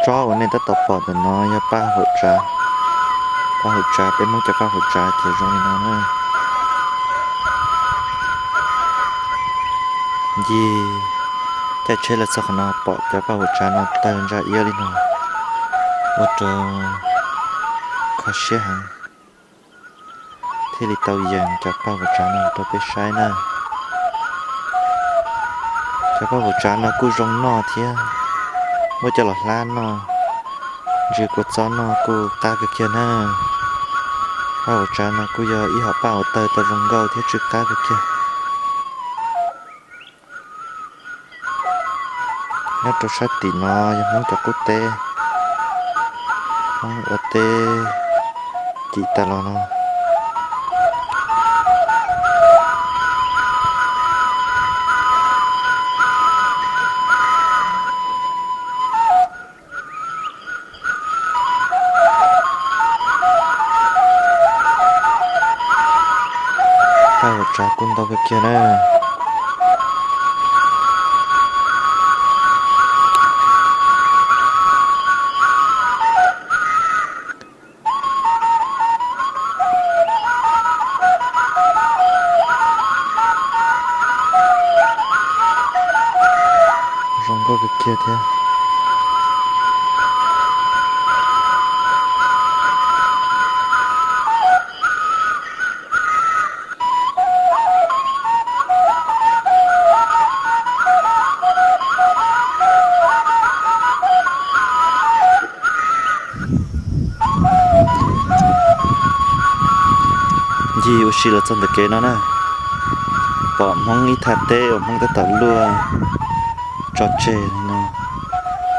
Tsob uas nej tab tom pom ntawm no yog paj huam tsav. Paj huam tsav, peb Hmoob cov paj huam tsav ces zoo li no na. Ncig caij tsheb los txog qhov no pom cov paj huam tsav no tawg ntsa iab li no, ua rau kho siab heev, thiaj li tau yees cov paj huam tsav no rau peb saib na. Cov paj huam tsav no kuj zoo noj thiab, muab coj los hlab noj, ntsw kua txob noj kuj qab kawg kiag na. Paj huam tsav no kuj yog ib hom paj uas tawg tau zoo nkauj thiab tsw qab kawg kiag. Nyob rau sab tim no yog Hmoob cov qub teb, Hmoob ua teb cim tas los no. Paj huam tsav kuj ntau kawg kiag na. Zoo nkauj kawg kiag thiab. Ncig ua si los txog ntawm kev no na, pom Hmoob ib thaj teb uas Hmoob tab tom luaj tso tseg li no.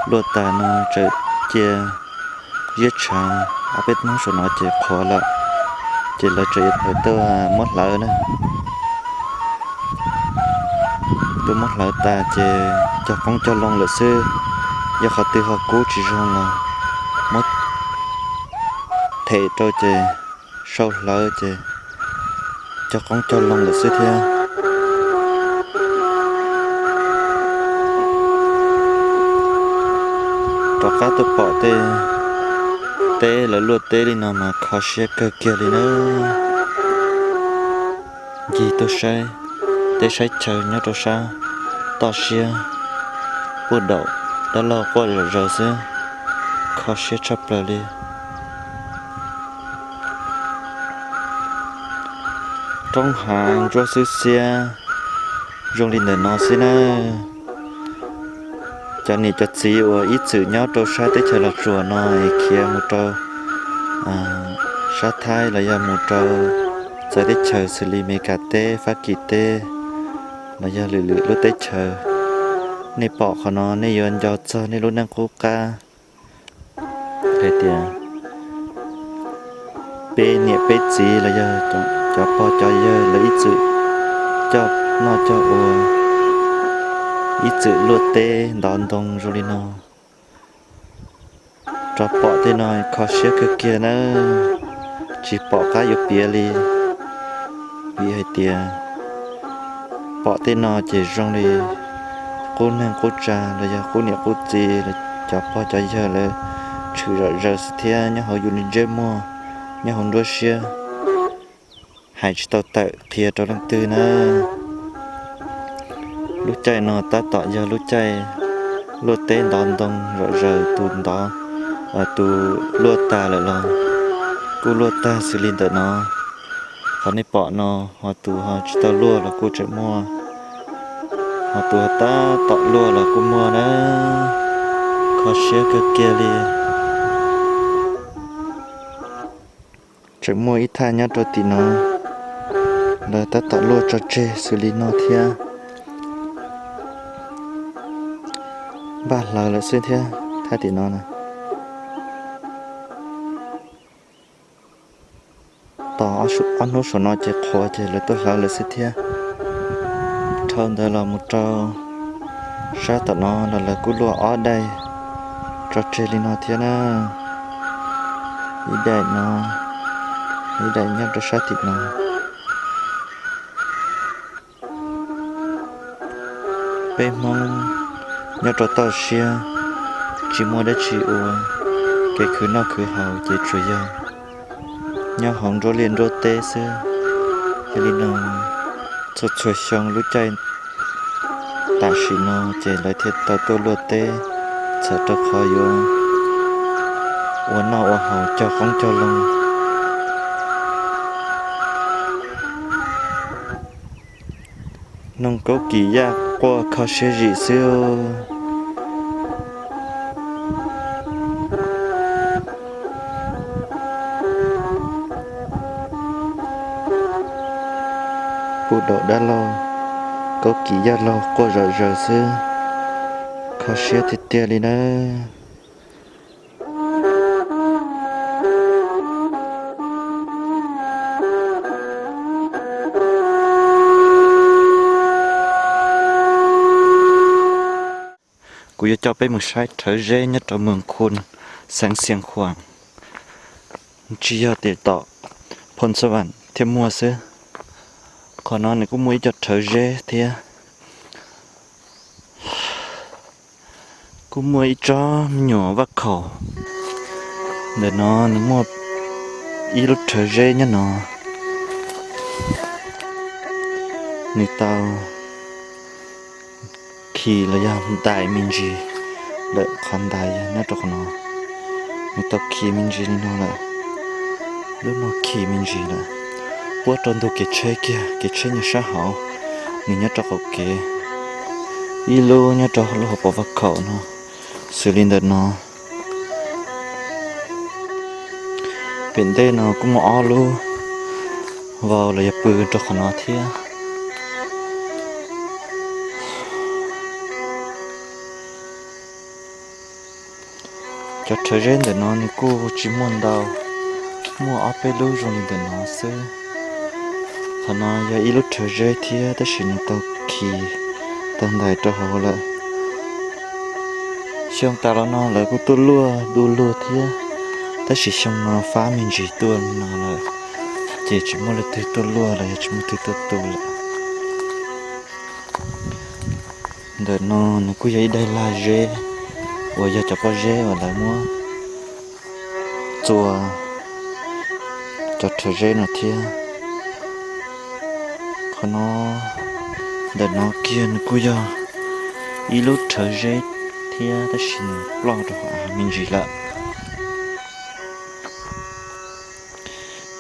Luaj tas no tseem cia ziab tshav, ob peb hnub saum no ces qhuav lawm, ces lawv tseem yuav tuaj muab hlawv na. Tuaj muab hlawv tas ces cog qoob cog loo lawm xwb. Yog qhov twg ho kub tsis zoo los muab them rau ces sau hlawv ces cog qoob cog loo lawm xwb thiab. Rov qab tuaj pom tej teb lawv luaj teb li no mas kho siab kawg kiag li na. Ncig tuaj saib teb saib chaw nyob rau sab toj siab, puag daum dab laug quaj zom zaws xwb, kho siab tshaj plaws li. Roob hav ntsuab xwb xiab zoo li ntawm no xwb na. Cov niam cov txiv uas ib txwm nyob rau sab teb chaws Los Tsuas no es khiav mus rau sab Thaib los yog mus rau txawv teb chaws xws li Meskas teb, Fab Kis teb los yog lwm lwm lub teb chaws, nej pom qhov no nej yuav nco txog nej lub neej qub qab hais tias peb niam peb txiv los yog cov pog cov yawg lawv ib txwm coj noj coj ua, ib txwm luaj teb ntov ntoo zoo li no. Rov pom tej no kho siab kawg kiag na, tsis pom qab yuav piav li. Vim hais tias pom tej no ces zoo li qub neeg qub tsa los yog qub niam qub txiv, cov pog cov yawg lawv tshwm zom zaws xwb thiab nyob hauv yus li ntsej muag, nyob hauv nruab siab. Hais tsis tau tawm qhia rau leej twg na. Lub caij no tab tom yog lub caij luaj teb ntov ntoo zom zaws, tus ntov, tus luaj tas lawm los kuj luaj tag xws li ntawm no. Qhov nej pom no ho tus ho tsis tau luaj los kuj tseem muaj, ho tus tab tom luaj los kuj muaj na. Kho siab kawg kiag li. Tseem muaj ib thaj nyob rau tim no, lawv tab tom luaj tso tseg xws li no thiab. Npaj hlawv lawm xwb thiab thaj tim no na. Tos ob hnub saum no ces qhuav ces lawv tuaj hlawv lawm xwb thiab. Dhau ntawd los mus rau sab tom no los lawv kuj luaj ob daim tso tseg li no thiab na. Ib daim no, ib daim nyob rau sab tim no. Peb Hmoob nyob rau toj siab, tsis muaj dab tsi ua, kev khwv noj khwv haus ces tsuas yog nyob hauv nruab liaj nruab teb xwb. Yog li no, txhua txhua xyoo lub caij tam sim no ces lawv thiaj tau tuaj luaj teb, txhawm rau qhov yuav ua noj ua haus cog qoob cog loo. Noog kaub kis yaj quaj kho siab zim xwb. Puj daum dab laug, kaub kis yaj laug quaj zom zaws xwb, kho siab tiag tiag li nawb. Kuv yuav coj peb mus saib rhawv zeb nyob rau Moos Khun, xeev Xiav Khuam, tsis yog tias tom Phoo Xab Vam thiaj muaj xwb. Qhov no nws kuj muaj ib co rhawv zeb thiab. Kuj muaj ib tsob me nyuam vaj khaum. Ntawm no nws muaj ib lub rhawv zeb nyob no. Nws tau khi los yog ntais me ntsis lawm, qhov ntais yog nyob rau qhov no. Nws tau khi me ntsis li no lawm, lub no khi me ntsis lawm. Puab rau ntug kev tsheb kiag, kev tsheb nyob sab hauv, nws nyob rau qaum kev. Ib lub nyob rau lub hauv paus vaj khaum no, xws li ntawm no. Pem ntej no kuj muaj ob lub vau los yog pw rau qhov no thiab. Cov rhawv zeb ntawm no nws kuj tsis muaj ntau, muaj ob peb lub zoo li ntawm no xwb. Qhov no yog ib lub rhawv zeb thiab, tab sis nws tau khi tau ntais rau hauv lawm. Xyoo tas los no lawv kuj tuaj luaj du lug thiab, tab sis xyoo no fab me ntsis tuaj no lawm, ces tsis muaj leej twg tuaj luaj los yog tsis muaj leej twg tuaj tu lawm. Ntawm no nws kuj yog ib daim lag zeb uas yog cov pob zeb uas lawv muab txua cov rhawv zeb no thiab. Qhov no, ntawm no kiag nws kuj yog ib lub rhawv zeb thiab, tab sis nws ploj rau hauv av me ntsis lawm.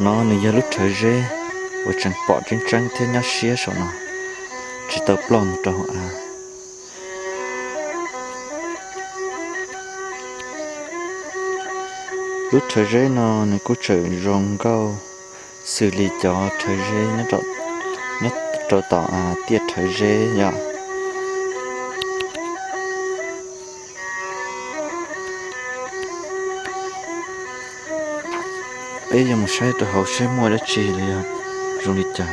No nws yog lub rhawv zeb uas tseem pom tseeb tseeb thiab nyob siab saum no, tsis tau ploj mus rau hauv av. Lub rhawv zeb no nws kuj tseem zoo nkauj xws li cov rhawv zeb nyob rau tom tiaj rhawv zeb yom. Peb yuav mus saib rau hauv seb muaj dab tsi los yog zoo li cas.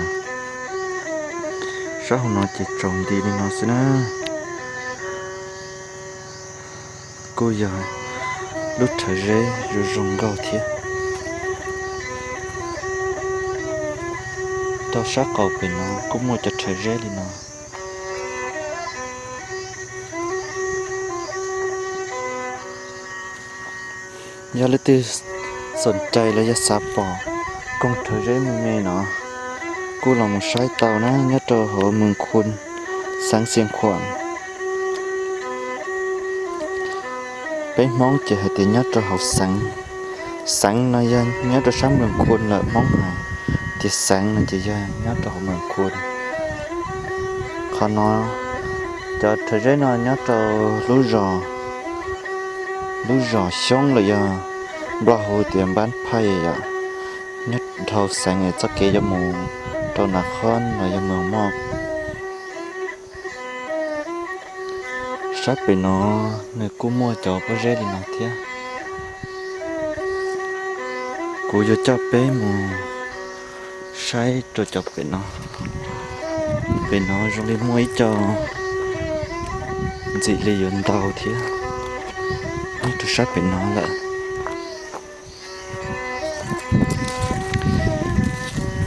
Sab hauv no ces tsaus nti li no xwb na. Kuj yog lub rhawv zeb zoo zoo nkauj thiab. Rau sab qaum pem no kuj muaj cov rhawv zeb li no. Yog leej twg xoom cai los yog xav pom koog rhawv zeb me me no, kuj los mus saib tau na, nyob rau hauv Moos Khun, xeev Xiav Khuam. Peb Hmoob ces hais tias nyob rau hauv xeev. Xeev no yog nyob rau sab Moos Khun lawm, Hmoob hais tias xeev no ces yog nyob rau hauv Moos Khun. Qhov no, cov rhawv zeb no nyob rau lub zos, lub zos Xyoob los yog Nplog hu tias Npab Phaij yom. Nyob dhau xeev es txoj kev yuav mus rau Nas Khoos los yog Moos Moj. Sab pem no nws kuj muaj cov pob zeb li no thiab. Kuv yuav coj peb mus saib rau cov pem no. Pem no zoo li muaj ib co ntxim li yuav ntau thiab, nyob rau sab pem no lawm.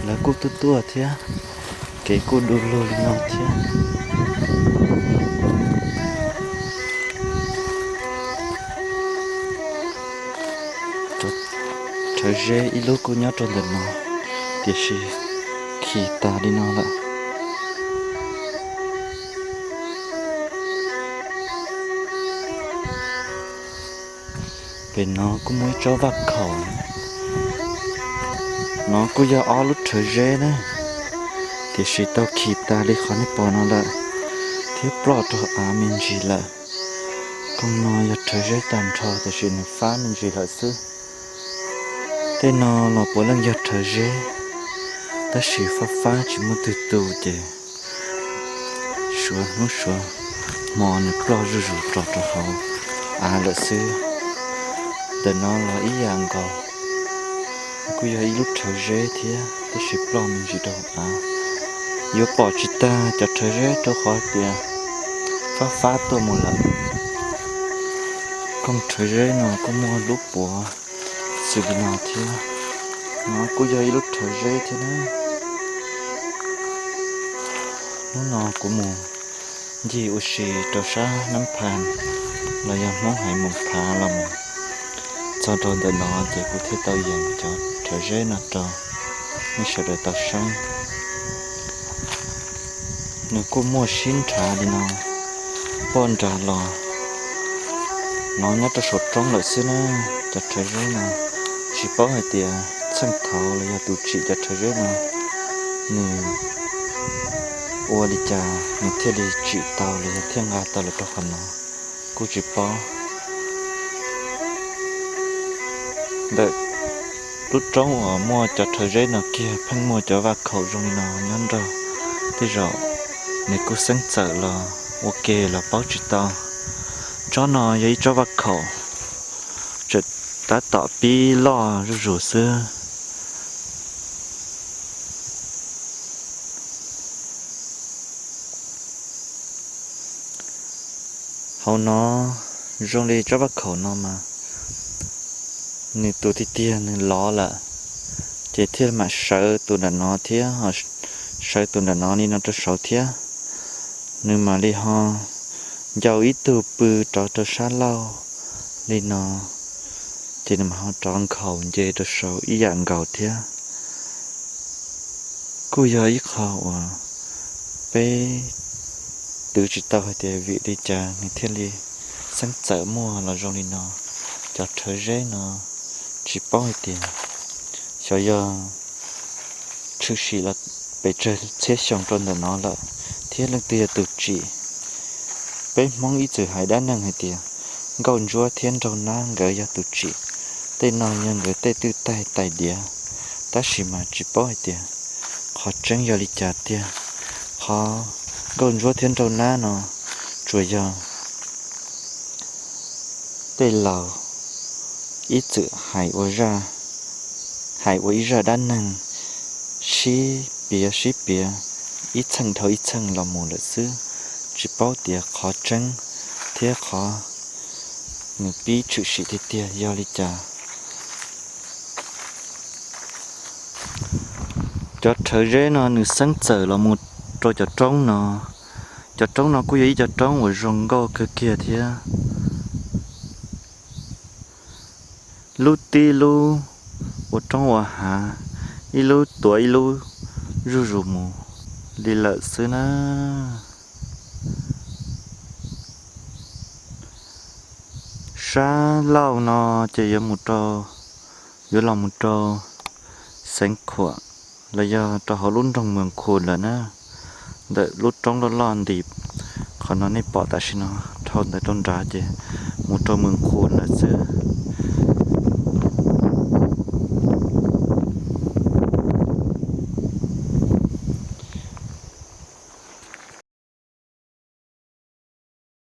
Lawv kuj tuaj tuaj thiab, kev kuj du lug li no thiab. Rhawv zeb ib lub kuj nyob rau ntawm no, tiam sis khi tas li no lawm. Pem no kuj muaj ib tsob vaj khaum. No kuj yog ob lub rhawv zeb na, tiam sis tau khi tas li qhov nej pom no lawm, thiab ploj rau av me ntsis lawm. Koog no yog rhawv zeb tag nrho tiam sis nws fab me ntsis lawm xwb. Tej no los puav leej yog rhawv zeb, tab sis fab fab tsis muaj twg tu ces suav hnub suav hmo nws ploj zuj zus rau rau hauv av lawm xwb. Ntawm no los ib yam nkaus, kuj yog ib lub rhawv zeb thiab tab sis ploj me ntsis rau hauv av. Yuav pom tsis tag cov rhawv zeb rau qhov tias fab fab tuaj mus lawm. Koog rhawv zeb no kuj muaj lub puav xws li no thiab. No kuj yog ib lub rhawv zeb thiab na. Hnub no kuv mus ncig ua si rau sab Nab Phas los yog Hmoob Haiv Moos Phav los mus txog rau ntawm no ces kuv thiaj tau yees cov rhawv zeb no rau nej sawv daws tau saib. Nws kuj muaj sib nrhav li no, poj nrad los no nyob rau saum roob lawm xwb na. Cov rhawv zeb no tsis paub hais tias txheej thaud los yog tus tsim cov rhawv zeb no nws ua li cas nws thiaj li tsim tau los yog thiaj nqa tau los rau qhov no, kuj tsis paub. Ntawm lub roob uas muaj cov rhawv zeb no kiag pheej muaj cov vaj khaum zoo li no nyob nrog, tej zaum nws kuj xeeb txawm los ua ke los paub tsis tau. Tsob no yog ib tsob vaj khaum tseem tab tom pib loj zuj zus xwb. Hauv no zoo li tsob vaj khaum no mas nws tus tiag tiag nws lov lawm, ces thiaj mam sawv tus nram no thiab, sawv tus nram no li no rau saud thiab. Nws mam li ho ncau ib tug pw rov rau sab laug li no, ces nws mam ho rov nkhaus nce rau saud ib yam nkaus thiab. Kuj yog ib qho uas peb twv tsis tau hais tias vim li cas nws thiaj li xeeb txawm muaj los zoo li no. Cov rhawv zeb no tsis paub hais tias xyov yog tshwm sim los pes tsawg txhiab xyoo rau ntawm no lawm, thiab leej twg yog tus tsim. Peb Hmoob ib txwm hais dab neeg hais tias nkauj ntsuab thiab nraug nab nkawd yog tus tsim, tej no yog nkawd tej twj tais tais diav, tab sis mas tsis paub hais tias qhov tseeb yog li cas tiag. Qhov nkauj ntsuab thiab nraug nab no tsuas yog tej laus ib txwm hais ua zaj, hais ua ib zaj dab neeg sib piav sib piav ib txheej dhau ib txheej los mus lawm xwb, tsis paub tias qhov tseeb thiab qhov nws pib tshwm sim tiag tiag yog li cas. Cov rhawv zeb no nws xeeb txawm los mus rau cov roob no. Cov roob no kuj yog ib co roob uas zoo nkauj kawg kiag thiab. Lub tib lub ua roob ua hav, ib lub tuav ib lub zuj zus mus li lawm xwb na. Sab laug no ces yuav mus rau, yuav los mus rau Xeev Khuam los yog rau hauv lub nroog Mws Khus lawm na. Ntawm lub roob loj loj nti qhov no nej pom tam sim no, dhau ntawd rau nrad ces mus rau Mws Khus lawm xwb.